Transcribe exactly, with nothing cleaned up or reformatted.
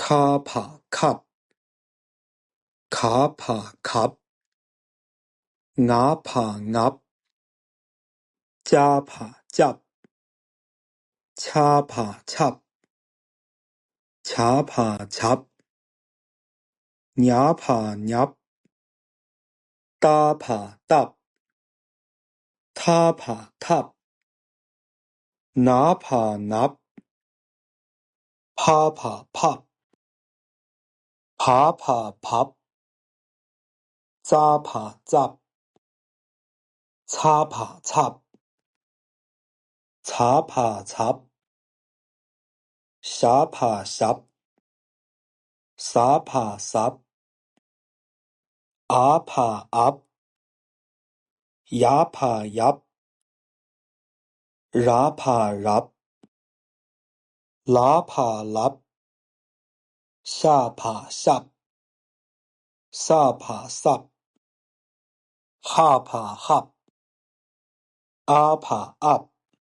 ཁ་བ་ཁབ། ག་བ་གབ། ང་བ་ངབ། ཅ་བ་ཅབ། ཆ་བ་ཆབ། ཇ་བ་ཇབ། ཉ་བ་ཉབ། ཏ་བ་ཏབ། ཐ་བ་ཐབ། ན་བ་ནབ། ཕ་བ་ཕབ། བ་བ་བབ། ཙ་བ་ཙབ། ཚ་བ་ཚབ། ཚ་བ་ཚབ། ཞ་བ་ཞབས། ཟ་བ་ཟབ། ཨ་བ་ཨབ། ཡ་བ་ཡབ། ར་བ་རབ། ལ་བ་ལབ། ཤ་བ་ཤབ། ས་བ་སྲབ། ཧ་བ་ཧབ། ཨ་བ་ཨབ།